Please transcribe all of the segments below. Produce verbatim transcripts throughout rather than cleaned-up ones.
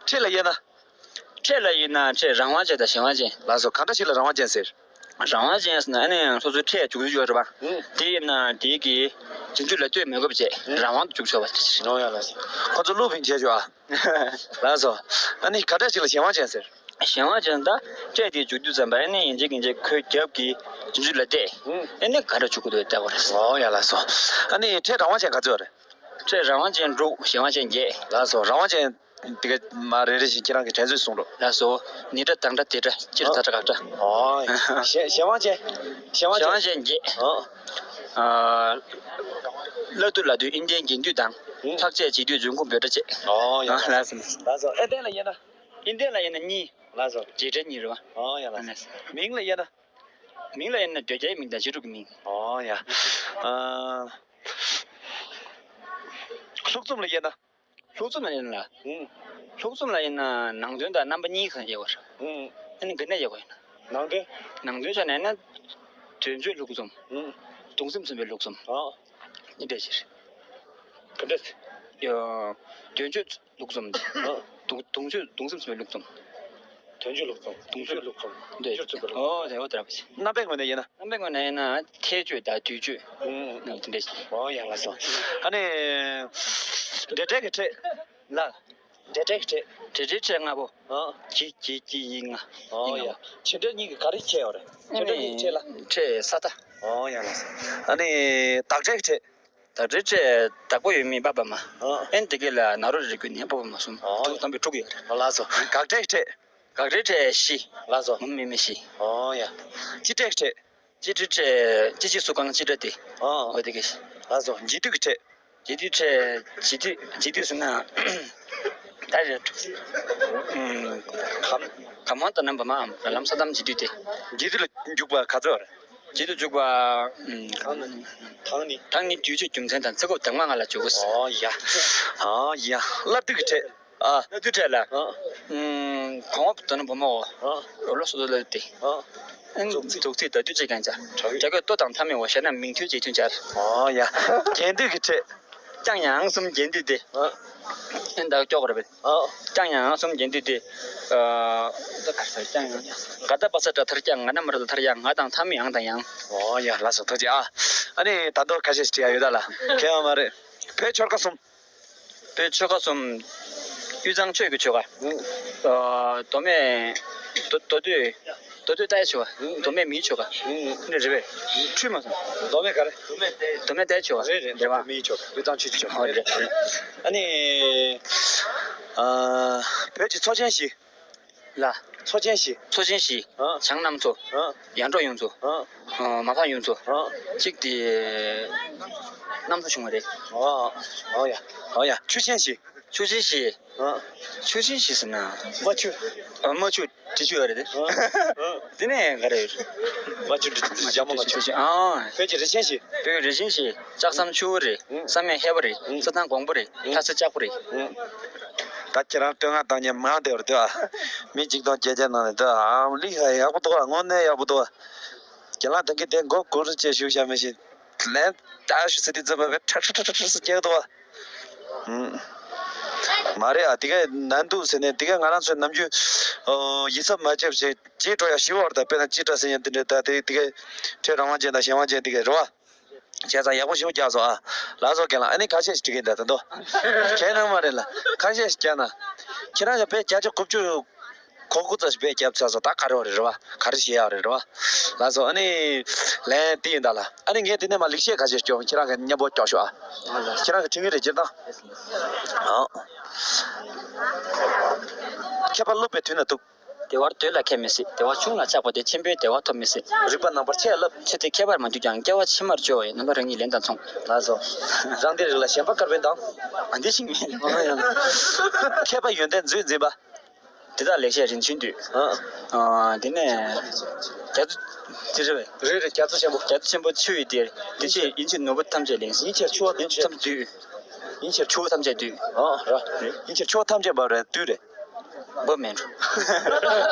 ཕྲད་ལ་དབྱེ་ན། ཕྲད་ལ་དབྱེ་ན་ཕྲད་རང་དབང་ཅན་དང་གཞན་དབང་ཅན། ལགས་སོ། གང་འདྲ་ཞིག་ལ་རང་དབང་ཅན་ཟེར། རང་དབང་ཅན་ཟེར་ན་ཨ་ནི་སོ་སོའི་ཕྲད་འཇུག་རྒྱུ་ཡོད་རེད་པ། ཨུ། དེ་ཡིན་ན་དེ་གི་རྗེས་འཇུག་ལ་ལྟོས་མི་དགོས་པ་བྱས་ཨུ། རང་དབང་དུ་འཇུག་ཆོག་པ་དེ་ཕྱིར། ཨོ་ཡ་ལགས་སོ། ཁོ་ཚོ་བློ་ཕན་བྱས་ཆོག་ཨ། ལགས་སོ། ཨ་ནི་ག་འདྲ་ཞིག་ལ་གཞན་དབང་ཅན་ཟེར། གཞན་དབང་ཅན་ད་ཕྲད་དེ་འཇུག་རྒྱུ་ཙམ་པ་ཨ་ནི་ཡིན་གཅིག་ཡིན་གཅིག་ཁོའི་རྒྱབ་ཀྱི་རྗེས་འཇུག་ལ་ལྟོས། ཨུ། ཨ་ནི་ག་འདྲ་འཇུག་དགོས་འདུག་ལྟ་དགོས་རེད། ཨོ་ཡ་ལགས་སོ། ཨ་ནི་ཕྲད་རང་དབང་ཅན་ག་ཚོད་རེད། ཕྲད་རང་དབང་ཅན་དྲུག་གཞན་དབང་ཅན་བརྒྱད། ལགས་སོ། རང་དབང་ཅན་དེ་ག་མ་རེ་རེ་བཞིན་ཁྱེད་རང་གི་དྲན་ཚོད་གསུང་རོགས། ལགས་སོ། ནི་སྒྲ་དང་སྒྲ་དེ་སྒྲ་སྤྱིར་ད་སྒྲ་དགག་སྒྲ། ཨོ། གཞན་གཞན་དབང་ཅན། གཞན་དབང་ཅན། གཞན་དབང་ཅན་བརྒྱད། ཨོ། ཨ། བླ་བསྡུ་ལ་བསྡུ་ཨིན་ལྡན་རྒྱན་བསྡུས་དང་། ཨུ། ལྷག་བཅས་བྱེད་བསྡུས་འབྱུང་ཁུངས་འབོད་སྒྲ་བཅས། ཨོ་ཡ། ཨ་ལགས་སོ། ལགས་སོ། ཨེ་ལྡན་ལ་དབྱེ་ན། ཨིན་ལྡན་ལ་དབྱེ་ན་གཉིས། ལགས་སོ། རྗེས་འབྲེལ་གཉིས་རེད་པ། ཨོ་ཡ་ལགས་ལགས་སོ། མིང་ལ་དབྱེ་ན། མིང་ལ་དབྱེ་ན་ཟློས་བརྒྱའི་མིང་དང་རྗེས་གྲུབ་ཀྱི་མིང་། ཨོ་ཡ། ཨ། ལྷུག་རྩོམ་ལ་དབྱེ་ན། ལྷུག་རྩོམ་ལ་དབྱེ་ན་ལ། ཨུ། ལྷུག་རྩོམ་ལ་དབྱེ་ན་ནང་དོན་དང་རྣམ་པ་གཉིས་སུ་དབྱེ་བ་རེད། ཨུ། ཨ་ནི་འདི་འདྲ་དབྱེ་བ་ཡིན་ན། ནང་དོན། ནང་དོན་ཆ་ནས་ན། དོན་བརྗོད་ལྷུག་རྩོམ། ཨུ། གདུང་སེམས་མཚོན་པའི་ལྷུག་རྩོམ། ཨོ། འདི་འདྲ་ཞིག་རེད། ག་འདྲ། ཡ། དོན་བརྗོད་ལྷུག་རྩོམ། ཨོ། གདུང་གདུང་བརྗོད་གདུང་སེམས་མཚོན་པའི་ལྷུག་རྩོམ། དོན་བརྗོད་ལྷུག་རྩོམ། གདུང་བརྗོད་ལྷུག་རྩོམ། འདི་བསྒྱུར་ཚུལ་པ་ལྷུག་རྩོམ། ཨོ་དེ་འོ་དེ་འདྲ་པ་ཞིག་རྣམ་པའི་ངོས་ནས་དབྱེ་ན། རྣམ་པའི་ངོས་ནས་དབྱེ་ན་ཐལ་བརྗོད་དང་བསྡུས་བརྗོད། ཨུ། ནང་དེ་འདྲ་ཞིག་ཨོ་ཡ་ལགས་སོ། ཨ་ནི། འབྲེལ་སྒྲའི་གི་ཕྲད། ལ། འབྲེལ་སྒྲའི་གི་ཕྲད། འབྲེལ་སྒྲའི་ཕྲད་ལྔ་པོ། ཨ། གི་གི་གི་ཡི་ལྔ། ཨོ་ཡ། ཡི་ལྔ་པོ། བྱེད་སྒྲ་གཉིས་ཀྱི་ག་རེ་ཁྱད་ཡོད་རེད། བྱེད་སྒྲ་གཉིས་ཕྲད་ལ། ཕྲད་ས་མཐའ། ཨོ་ཡ་ལགས་སོ། ཨ་ནི། དག་སྒྲའི་གི་ཕྲད། དག་སྒྲའི་ཕྲད་བདག་པོ་ཡོད་མེད་པ་པ་མ། ཨ། ཨན་དེ་ག་ལ་ན་རོ་རེ་རེ་བརྒྱུད་ནས་པ་པ་མ་གསུམ། ཨོ། དུ་དམ་པའི་དྲུག་ཡོད་རེད། ལགས་སོ། དགག་སྒྲའི་ཕྲད། དགག་སྒྲའི་ཕྲད་བཞི། ལགས་སོ། མུ་མེ་མེ་བཞི། ཨོ་ཡ། སྤྱི་སྒྲའི་ཕྲད། སྤྱི་སྒྲའི་ཕྲད། སྤྱི་སྤྱི་སུ་གང་སྤྱི་སྒྲ་སྟེ། ཨོ། འོ་དེ་ག་ལགས་སོ། འབྱེད་སྡུད་ཀྱི་ཕྲད། འབྱེད་སྡུད་ཕྲད། འབྱེད་སྡུད་འབྱེད་སྡུད་ཟེར་ན། ད་རེད། ཨུམ། གམ་གམ་དབང་དང་རྣམ་པ་མའམ་ལམ་ས་དམ་འབྱེད་སྡུད་དེ། འབྱེད་སྡུད་ལ་འཇུག་པ་ག་ཚོད་རེད། འབྱེད་སྡུད་འཇུག་པ། ཨུམ། དང་ནི། དང་ནི། དང་ནི་དུས་ཚོད་རྒྱུ་མཚན་དང་ཚེ་སྐབས་གདམས་ངག་ལྔ་ལ་འཇུག་གོ། ཨོ་ཡ། ཨོ་ཡ། སླར་བསྡུ་གི་ཕྲད། ཨ། སླར་བསྡུ་ཕྲད་ལ། ཨ། ཨུམ། གོང་འོག་དོ་ནི་བུ་མོ། ཨ། འོ་ལོ་སོ་སོ་ལ་དེ། ཨ། ཨ། འཇུག་ཚིག་འཇུག་ཚིག་ད་དུས་གཅིག་ཀྱང་བྱ། བྱ་རྒོད་ལྟོ་དང་མཐའ་མི་འོ་ཞེ་ན་མིང་མཐུན་རྗེས་མཐུན་སྦྱར། ཨོ་ཡ། རྒྱན་སྡུད་ཀྱི་ཕྲད། ཀྱང་ཡང་གསུམ་རྒྱན་སྡུད་དེ། ཨ། ཨན་ད་སྐྱོག་རེད་པས། ཨ། ཀྱང་ཡང་གསུམ་རྒྱན་སྡུད་དེ། ཨ། ད་ག་ས་ཀྱང་ཡང་། ག་ད་པ་ས་ཏྲ་མཐར་ཀྱང་ང་ན་མ་ར་ད་མཐར་ཡང་ང་དང་མཐའ་མི་ཡང་དང་ཡང་། ཨོ་ཡ་ལགས་སོ་ཐུགས་རྗེ་ཆེ་ཨ། ཨ་ནི་ད་དོ་ཁ་ཤས་ཤིག་བྲིས་ཡ་ཡོད་ད་ལ། ཁྱེད་ཡང་མ་རེད། བོད་ཆོལ་ཁ་གསུམ། བོད་ཆོལ་ཁ་གསུམ། དབུས་གཙང་ཆོས་ཀྱི་ཆོལ་ཁ། ཨ། མདོ་སྨད། མདོ་མདོ་སྟོད། མདོ་སྟོད་རྟའི་ཆོལ་ཁ། མདོ་སྨད་མིའི་ཆོལ་ཁ། ནི་རེད་པས། འཁྲུལ་མ་སོང་། མདོ་སྨད་ག་རེ། མདོ་སྨད་རྟའི་ཆོལ་ཁ། རེད་རེད། རེད་པ། མིའི་ཆོལ་ཁ། དབུས་གཙང་ཆོས་ཀྱི་ཆོལ་ཁ། ཨོ་རེད་རེད། ཨ་ནི། ཨ། བོད་ཀྱི་ཚོགས་ཆེན་བཞི། ལ། ཚོགས་ཆེན་བཞི། ཚོགས་ཆེན་བཞི། ཨ། བྱང་གནམ་མཚོ། ཨ། ཡར་འབྲོག་གཡུ་མཚོ། ཨ། ཨ། མ་ཕམ་གཡུ་མཚོ། ཨ། གཅིག་དེ། གནམ་མཚོ་ཆུང་བ་རེད། ཨ། ཨ་ཡ། ཨ་ཡ། ཆུ་ཆེན་བཞི། ཆུ་ཆེན་བཞི། ཨ། ཆུ་ཆེན་བཞི་ཟེར་ན། རྨ་ཆུ། ཨ། རྨ་ཆུ་འབྲི་ཆུ་ཡོད་རེད་དེ། ཨ། ཨ། དེ་ནས་ག་རེ་ཡོད་རེད། རྨ་ཆུ་འབྲི་ཆུ་རྒྱ་མོ་རྨ་ཆུ། ཨ། བོད་ཀྱི་རི་ཆེན་བཞི། བོད་ཀྱི་རི་ཆེན་བཞི། ལྕགས་ཟམ་ཆུ་བོ་རེད། ཨ། བསམ་ཡས་ཧས་པ་རེད། ཨ། རྩྭ་ཐང་སྒོང་པོ་རེད། ཨ། ལྷ་ས་ལྕགས་པོ་རེད། ཨ། ད་ཁྱེད་རང་བསྟོད་བསྔགས་བཏང་མཁན་མང་བསྡད་པ་རེད་དེ། མི་གཅིག་སྟོང་བརྒྱད་བརྒྱ་ནང་ནས་ད་ཨམ་ལི་ཧ་ཡག་པོ་འདུག་ཨ། དངོས་གནས་ཡག་པོ་འདུག་ཨ། ཁྱེད་རང་ད་གིན་དེ་མགོ་སྒུར་བྱས་བཞུགས་བཞག་མི་ཤེས། ལན་ད་ཞུ་ཚེ་དེ་ཙམ་པ་ཁྲ་ཁྲ་ཁྲ་ཁྲ་སུ་རྒྱག་འདུག་ཨ། ཨུམ། མ་རེད་ཨ། དེ་ག་ནན་འདུག་ཟེར་ནས་དེ་ག་ང་རང་ཚོའི་ནམ་རྒྱུན་ཡིད་ཚབ་མ་བྱེད་བྱས་རྗེས་འགྲོ་ཡག་ཞི་བ་བར་དང་དཔེར་ན་ཅི་འདྲ་ཟེར་ཡང་དེ་འདྲ་ད་དེ་དེ་ག་ཕྲད་རང་དབང་ཅན་དང་གཞན་དབང་ཅན་དེ་ག་རེད་བ། བྱས་ཙང་ཡག་པོ་ཞེ་པོ་རྒྱག་སོང་ཨ། ལགས་སོ་རྒན་ལགས། ཨ་ནི་ཁ་ཤས་ཤིག་འདྲི་གི་འདུག་ད་དོ། གལ་ནང་མ་རེད་ལ། ཁ་ཤས་ཤིག་རྒྱག་ན། ཁྱེད་རང་ཚོ་དཔེ་བརྒྱ་ཆ་དགུ་བཅུ་གོ་དགུ་ཙམ་ཞིག་དཔེ་བརྒྱབ་ཚར་སོང་། ད་ག་རེ་བ་རེད་རེད་བ། ག་རེ་བྱེད་ཡག་རེད་རེད་བ། ལགས་སོ། ཨ་ནི། ལན་དེ་ཡིན་ད་ལ། ཨ་ནི་ངས་དེ་ནས་མ་ལེགས་བཤད་ཁ་ཤས་སྐྱོན། ཁྱེད་རང་གི་མཉམ་པོ་སྐྱོག་ཤོག་ཨ། ཁྱེད་རང་གི་དྲི་ངན་རེ་སྤྱིར་བཏང་། ཨ། མཁས་པ་སློབ་པའི་དུས་ན་སྡུག་བདེ་བར་འདོད་ལ་ཁས་མི་སྲིད། བདེ་བ་ཆུང་ལ་ཆགས་པ་དེ་ཆེན་པོའི་བདེ་བ་ཐོབ་མི་སྲིད། རིག་པ་རྣམ་པར་ཕྱེ་ལབ། ཚེ་འདི་ཁྱད་པར་མ་འདུས་ཀྱང་། སྐྱེ་བ་ཕྱི་མར་བཅོལ་བ་ཡི། རྣམ་པ་རང་ཉིད་ལེན་དང་མཚུངས། ལགས་སོ། རང་སྡེའི་རིགས་ལ་ཞེན་པ་དཀར་པོའི་མདངས། ཨ་འདི་ཞིག་མིན། མཁས་པ་ཡོན་ཏན་མཛོད་འཛིན་པ། དེ་དག་ལེགས་བཤད་རིན་ཆེན་དུས། ཨ། ཨ། དེ་ནས། རྒྱ་མཚོ། དེ་རེད་པས། རེད་རེད། རྒྱ་མཚོ་ཆེན་པོ། རྒྱ་མཚོ་ཆེན་པོ་ཆུ་ཡི་གཏེར། དེ་ཕྱིར་ཡིན་ཕྱིར་ནོར་བུ་ཐམས་ཅད་ལེན། ཡིན་ཕྱིར་ཆུ་བོ་ཐམས་ཅད་འདུས། ཡིན་ཕྱིར་ཆུ་བོ་ཐམས་ཅད་འདུས། ཨ་ར། ཡིན་ཕྱིར་ཆུ་བོ་ཐམས་ཅད་འབབ་རེད་འདུས་རེད། འབབ་མེད་འགྲོ།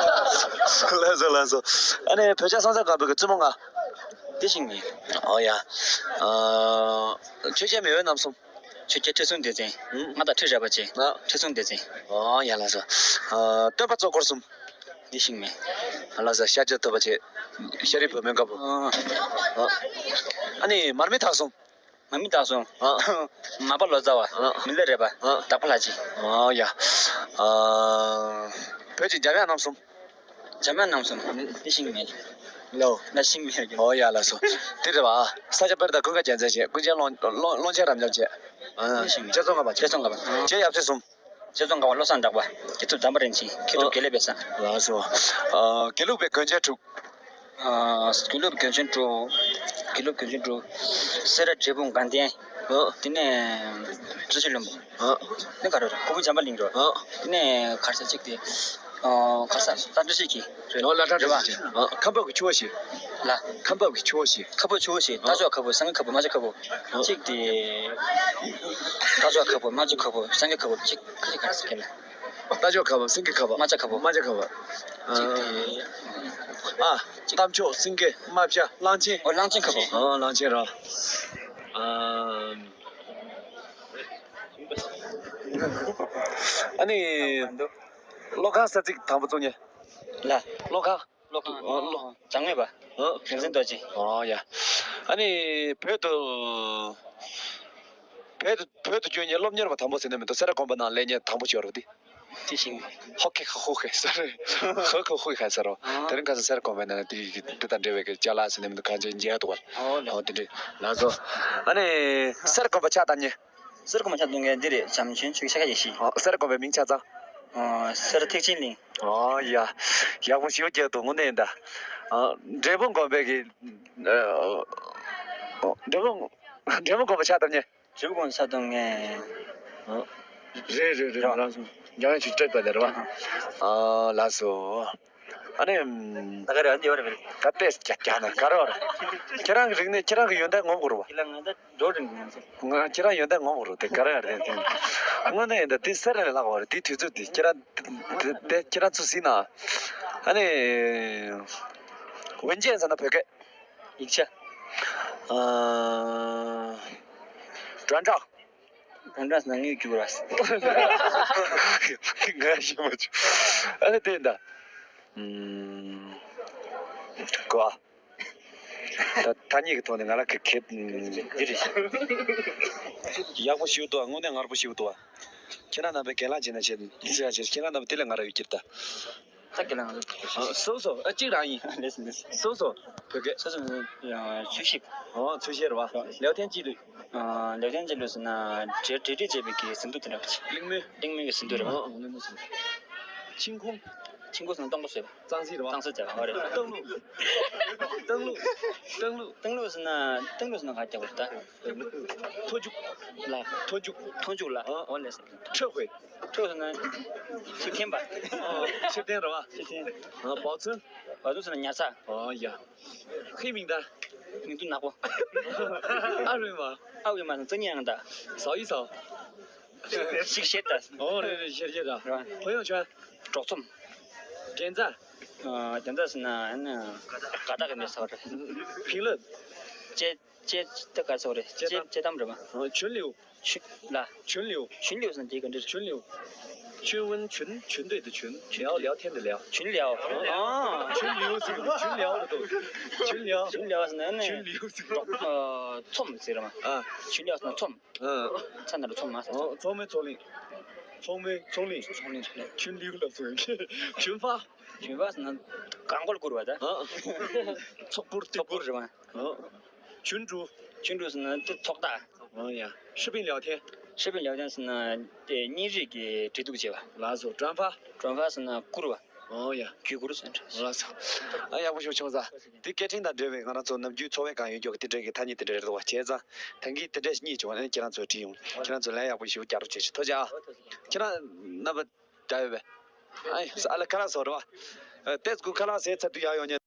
ལགས་སོ་ལགས་སོ། ཨ་ནི་བོད་ཇ་སང་ཚ་སྒང་བོད་ཀྱི་བཙུན་མོ་ལྔ། འདི་ཞིག་མིན། ཨོ་ཡ། ཨ། ཆོས་ཅན་མི་འོས་རྣམ་གསུམ། ཆོས་རྒྱལ་ཁྲི་སྲོང་ལྡེ་བཙན། ང་དང་ཁྲི་རལ་པ་ཅན། ཁྲི་སྲོང་ལྡེ་བཙན། ཨོ་ཡ་ལགས་སོ། ཨ། སྟོན་པ་གཙོ་འཁོར་གསུམ། འདི་ཤེས་མེད། ལགས་སོ། ཤཱཀྱ་ཐུབ་པ་བྱས། ཤཱ་རིའི་བུ་མོའི་བཀའ་བབས། ཨ་ནི་མར་མི་དྭགས་གསུམ། མར་མི་དྭགས་གསུམ། མར་པ་ལོ་ཙཱ་བ། མི་ལ་རས་པ། དྭགས་པོ་ལྷ་རྗེ། ཨོ་ཡ། ཨ། བོད་ཀྱི་འཇམ་དབྱངས་རྣམ་གསུམ། འཇམ་དབྱངས་རྣམ་གསུམ། འདི་ཤེས་མེད། ལོ། ང་ཤེས་མེད་ཀྱི། ཨོ་ཡ་ལགས་སོ། དེ་རེད་བ། ས་སྐྱ་པཎྜི་ཏ་ཀུན་དགའ་རྒྱལ་མཚན་བྱས། ཀུན་མཁྱེན་ཀློང་ཀློང་ཀློང་ཆེན་རབ་འབྱམས་བྱས། ཨ། འདི་ཤེས་མེད། རྗེ་ཙོང་ཁ་པ། རྗེ་ཙོང་ཁ་པ། རྗེ་ཡབ་སྲས་གསུམ། རྗེ་ཙོང་ཁ་པ་བློ་བཟང་གྲགས་པ། རྒྱལ་ཐུབ་དམ་པ་རིན་ཆེན། མཁས་གྲུབ་དགེ་ལེགས་དཔལ་བཟང་། ལགས་སོ། ཨ། དགེ་ལུགས་པའི་མགོན་ཆེན་དྲུག། ཨ། དགེ་ལུགས་མགོན་ཆེན་དྲུག། དགེ་ལུགས་མགོན་ཆེན་དྲུག། སེ་ར་འབྲས་སྤུངས་དགའ་ལྡན། ཨ། དེ་ནས་རྩེ་ཆུ་ལྷུན་པོ། ཨ། དེ་ག་རེ་རེད། གུ་རུ་འཇམ་དཔལ་གླིང་རེད། ཨ། དེ་ནས་ག་རེ་ཟེར་གཅིག་དེ། ཨ། ག་རེ་ཟེར། བླ་བཀྲ་ཤིས་འཁྱིལ་རེད། ཨོ། བླ་བཀྲ་རེད་བ། ཤིས་འཁྱིལ། ཨ། ཁམས་པ་གི་ཆུ་བོ་བཞི། ལ། ཁམས་པ་གི་ཆུ་བོ་བཞི། ཁ་སྦུབ་ཆུ་བོ་བཞི། རྟ་མཆོག་ཁ་སྦུབ། སེང་གེ་ཁ་སྦུབ། རྨ་བྱ་ཁ་སྦུབ། ཨ། གཅིག་དེ། རྟ་མཆོག་ཁ་སྦུབ། རྨ་བྱ་ཁ་སྦུབ། སེང་གེ་ཁ་སྦུབ། གཅིག་ག་རེ་ཟེར་ག་ལ། རྟ་མཆོག་ཁ་སྦུབ། སེང་གེ་ཁ་སྦུབ། རྨ་བྱ་ཁ་སྦུབ། རྨ་བྱ་ཁ་སྦུབ། གཅིག་དེ། ཨ། ཨ། རྟ་མཆོག་སེང་གེ་རྨ་བྱ་གླང་ཆེན། ཨོ། གླང་ཆེན་ཁ་སྦུབ། ཨ། གླང་ཆེན་ར། ཨ། ཨ་ནི། བློ་ཁ་ས་ཚིགས་དང་པོ་བཙུགས་ཉེ། ལ། བློ་ཁ། བློ་ཁ། ཨ། བློ། བྱང་ངེས་པ། ཨ། རིག་འཛིན་རྡོ་རྗེ། ཨོ་ཡ། ཨ་ནི་བོད་དུ། བོད་དུ་བོད་དུ་བསྐྱོད་ཉེ་སློབ་གཉེར་བ་དང་པོ་ཟེར་ནས་མི་འདུག་སེ་ར་དགོན་པ་ནང་སླེབས་ཉེ་དང་པོ་ཞིག་ཡོད་རེད་དེ། དེ་ཤིང་། ཧོ་ཁེ་ཧོ་ཁེ་ཟེར། ཧོ་ཁེ་ཧོ་ཁེ་ཟེར་རོ། ཨ། དེ་རིང་ཁ་སང་སེ་ར་དགོན་པའི་ནང་ལ་དེ་དེ་དང་འབྲེལ་བའི་ཅ་ལག་ཟེར་ནས་མི་འདུག་གང་ཅི་མཇལ་འདུག་བ། ཨོ་ལེ། ཨོ་དེ་འདྲ། ལགས་སོ། ཨ་ནི་སེ་ར་དགོན་པ་ཕྱག་བཏབ་ཉེ། སེ་ར་དགོན་པ་ཕྱག་བཏབ་མཁན་འདི་རེད། བྱམས་ཆེན་ཆོས་ཀྱི་ཤཱཀྱ་ཡེ་ཤེས། ཨོ། སེ་ར་དགོན་པའི་མིང་ཆ་ཚང་། ཨོ། སེ་ར་ཐེག་ཆེན་གླིང་། ཨོ་ཡ། ཡག་པོ་ཞེ་པོ་རྒྱག་འདུག་དངོས་གནས་ཡིན་ད། ཨ། འབྲས་སྤུངས་དགོན་པའི་གི། ཨ། འབྲས་སྤུངས། འབྲས་སྤུངས་དགོན་པ་ཕྱག་བཏབ་ཉེ། འབྲས་སྤུངས་དགོན་པ་ཕྱག་བཏབ་མཁན། ཨ། རེད་རེད་རེད། རེད་བ། ལགས་སོ། རྒྱ་ཡན་ཆུ་སྤྲད་པ་དེ་རེད་བ། ཨ། ལགས་སོ། ཨ་ནི། ད་ག་རེ་འདི་བར་རེད། ད་ལྟས་རྒྱ་རྒྱ་ན་ག་རེ་བར། ཁྱེད་རང་གི་རིག་གནས། ཁྱེད་རང་གི་ཡོན་ཏན་ངོམ་དགོས་རེད་བ། ཁྱེད་རང་ང་ད་འགྲོ་རིང་ང་ཚོ། ང་ཁྱེད་རང་ཡོན་ཏན་ངོམ་དགོས་རེད་དེ་ག་རེ་བར་རེད་དེ། དངོས་གནས་ཡིན་ད་དེ་སེ་ར་ལས་ལྷག་པ་རེད། དེ་དུས་ཚོད་དེ་ཁྱེད་རང་དེ་ཁྱེད་རང་ཚོ་ཟིན་ན། ཨ་ནི། 文件ཟེར་ན་བོད་སྐད། ཡིག་ཆ། ཨ། 转账། 转账ཟེར་ན་དངུལ་རྒྱུག་ར། ང་ཤེས་མ་བྱུང་། ཨ་ནི་དེ་ཡིན་ད། ཨུམ། གོ། ད་ཐ་སྙད་ཀྱི་ཐོག་ནས་ང་རང་གི་ཁེ། འདི་རེད། ཡག་པོ་ཞིག་འདུག་དངོས་གནས་ངར་པོ་ཞིག་འདུག་ཁྱེད་རང་རྣམ་པས་གྱེན་ལངས་བྱས་ན་བྱས། ཁྱེད་རང་རྣམ་པས་དེ་ལས་ང་རང་ཡོད་ཀྱི་རེད་ད། ད་གྱེན་ལངས། ཨ། སོ་སོ། ཨ། གཅིག་རང་ཡིན། ལགས་སོ་ལགས་སོ། བོད་སྐད། སོ་སོ། ཨ། འཚོལ་ཞིབ། ཨོ། འཚོལ་ཞིབ་རེད་བ། 聊天记录། ཨ། 聊天记录ཟེར་ན་འབྲེལ་འབྲེལ་འདྲིས་བྱས་པའི་གི་ཟིན་ཐོ་དེ་འདྲ་བ་ཅིག་གླེང་མོལ། གླེང་མོལ་གྱི་ཟིན་ཐོ་རེད་བ། ཨོ། གླེང་མོལ་ཟིན་ཐོ། 清空། 清空ཟེར་ན་སྟོང་པ་བཟོས་པ། གཙང་སིལ་རེད་བ། གཙང་སིལ་བྱས་པ། ཨོ་རེད། 登录། 登录། 登录། 登录ཟེར་ན། 登录ཟེར་ན་ག་རེ་རྒྱག་པ་རེད་ད། མཐོ་རྒྱུགས། ལ། མཐོ་རྒྱུགས། མཐོ་རྒྱུགས་ལ། ཨོ། ཨོ་ལགས་སོ། 撤回། 撤回ཟེར་ན། ཚུར་འཐེན་པ། ཨོ། ཕྱིར་འཐེན་རེད་བ། ཕྱིར་འཐེན། ཨ། 保存། 保存ཟེར་ན་ཉར་ཚགས། ཨོ་ཡ། 黑名单། མིང་ཐོ་ནག་པོ། 二维码། 二维码ཟེར་ན་རྩིས་མེད་ཡང་ད། 扫一扫། ཞིག་བཤད་ད། ཨོ་རེད་རེད། བཤད་བཤད་ད། རེད་བ། 朋友圈། གྲོགས་ཚོམས། 点赞། ཨ། 点赞ཟེར་ན་ཨ་ནི་དགའ་རྟགས་ཀྱི་མེད་ས་རེད།评论། དཔྱད་དཔྱད་ད་ག་ཚོད་རེད། དཔྱད་དཔྱད་གཏམ་རེད་བ། 群聊། 群། ལ། 群聊། 群聊ཟེར་ན་དེ་ག་འདྲ་རེད། 群聊། 群问群，群队的群，聊聊天的聊。群聊。ཨ། 群聊ཟེར་གི་འདུག 群聊རེད་འདུག 群聊། 群聊ཟེར་ན་ཨ་ནི། 群聊ཟེར་གི་འདུག་ཨ། ཚོམས་ཟེར་རེད་བ། ཨ། 群聊ཟེར་ན་ཚོམས། ཨ། ཚ་ན་རུ་ཚོམས་མ་ཟེར། ཨ། ཚོགས་མི་ཚོགས་གླེང་། ཚོགས་མི་ཚོགས་གླེང་། ཚོགས་གླེང་ཚོགས་གླེང་། 群聊ལབ་སོང་། 群发། 群发ཟེར་ན་གང་གོལ་བསྐུར་བ་ད། ཨ། ཚོགས་བསྐུར། ཚོགས་བསྐུར་རེད་བ། ཨ། 群主། 群主ཟེར་ན་དེ་ཚོགས་བདག་ཨ་ཡ། 视频聊天། 视频聊天ཟེར་ན་དེ་བརྙན་རིས་ཀྱི་འབྲེལ་གཏུག་བྱེད་པ། ལགས་སོ། 转发། 转发ཟེར་ན་བསྐུར་བ། ཨ་ཡ། བརྒྱུད་བསྐུར་ཟེར་འདྲ། ལགས་སོ། ཨ། ཡག་པོ་ཞིག་བྱུང་ས། དེ་སྐད་འཕྲིན་དང་འབྲེལ་བའི་ང་རང་ཚོ་ནམ་རྒྱུན་འཚོ་བའི་སྒང་ཡོད་རྒྱུ་གི་དེ་འདྲའི་གི་ཐ་སྙད་དེ་འདྲ་རེད་འདུག་བ། བྱས་ཙང་ད་གིན་དེ་འདྲ་ཞིག་རྙེད་བྱུང་བ་ནི་ཁྱེད་རང་ཚོས་བྲིས་ཡོང་། ཁྱེད་རང་ཚོས་ལན་ཡག་པོ་ཞིག་རྒྱག་རོགས་བྱེད་ཤིག་ཐུགས་རྗེ་ཆེ། ཨ། ཁྱེད་རང་རྣམ་པ་འདྲ་ཡོད་པས། ཨ་ཡ། ཨ་ལ་ཁ་ལག་བཟོ་རེད་བ། ཨ། ཏེས་ཀུ་ཁ་ལག་ཟས་ཚར་དུས་ཡར་ཡོང་ཉེ།